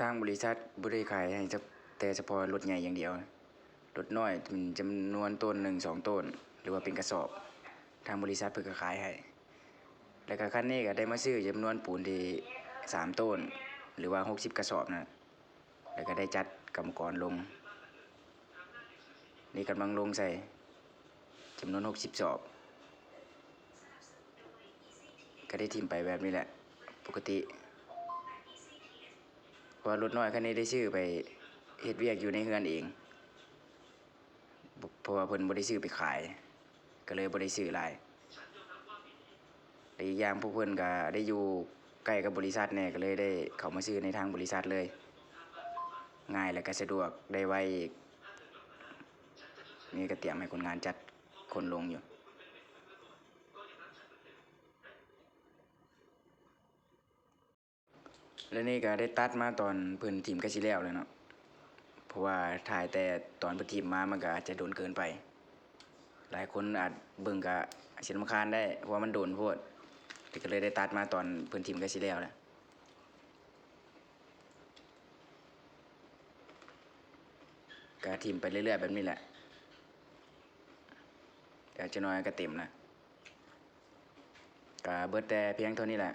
ທາງບໍລິສັດບໍ່ໄດ້ຂາຍໃຫ້ສະ ແຕ່ສະເພາະລົດໃຫຍ່ຢ່າງດຽວ, ລົດນ້ອຍເປັນຈຳນວນໂຕນໜຶ່ງສອງໂຕນ ຫຼືວ່າເປັນກະສອບ ທາງບໍລິສັດເພິ່ນກໍຂາຍໃຫ້. ແລ້ວກໍຄັນນີ້ກໍໄດ້ມາຊື້ຈຳນວນປູນທີ່ສາມໂຕນ ຫຼືວ່າຫົກສິບກະສອບນັ້ນ ແລ້ວກໍໄດ້ຈັດກຳມະກອນລົງ. ນີ້ກຳລັງລົງໃສ່ຈຳນວນຫົກສິບສອບ ກໍໄດ້ຖິ້ມໄປແບບນີ້ແຫຼະ ປົກກະຕິ ເພາະວ່າລົດນ້ອຍຄັນນີ້ໄດ້ຊື້ໄປເຮັດວຽກຢູ່ໃນເຮືອນເອງ ເພາະວ່າເພິ່ນບໍ່ໄດ້ຊື້ໄປຂາຍ ກໍເລີຍບໍ່ໄດ້ຊື້ຫຼາຍ. ແລະ ອີກຢ່າງພວກເພິ່ນກໍໄດ້ຢູ່ໃກ້ກັບບໍລິສັດແດ່ ກໍເລີຍໄດ້ເຂົ້າມາຊື້ໃນທາງບໍລິສັດເລີຍ, ງ່າຍ ແລະ ກໍສະດວກ ໄດ້ໄວອີກ. ນີ້ກໍຕຽມໃຫ້ຄົນງານຈັດຂົນລົງຢູ່. ແລະ ນີ້ກໍໄດ້ຕັດມາຕອນເພິ່ນຖິ້ມໃກ້ຊິແລ້ວແລ້ວເນາະ, ເພາະວ່າຖ່າຍແຕ່ຕອນເພິ່ນຖິ້ມມາ ມັນກໍອາດຈະດົນເກີນໄປ. ຫຼາຍຄົນອາດເບິ່ງກໍຊິລຳຄານໄດ້ ເພາະວ່າມັນດົນໂພດ, ກໍເລີຍໄດ້ຕັດມາຕອນເພິ່ນຖິ້ມໃກ້ຊິແລ້ວແລ້ວ. ກະຖິ້ມໄປເລື້ອຍໆແບບນີ້ແຫຼະ, ກະຈັກໜ້ອຍກະເຕັມລະ. ກະເບິດແຕ່ພຽງເທົ່ານີ້ແຫຼະ.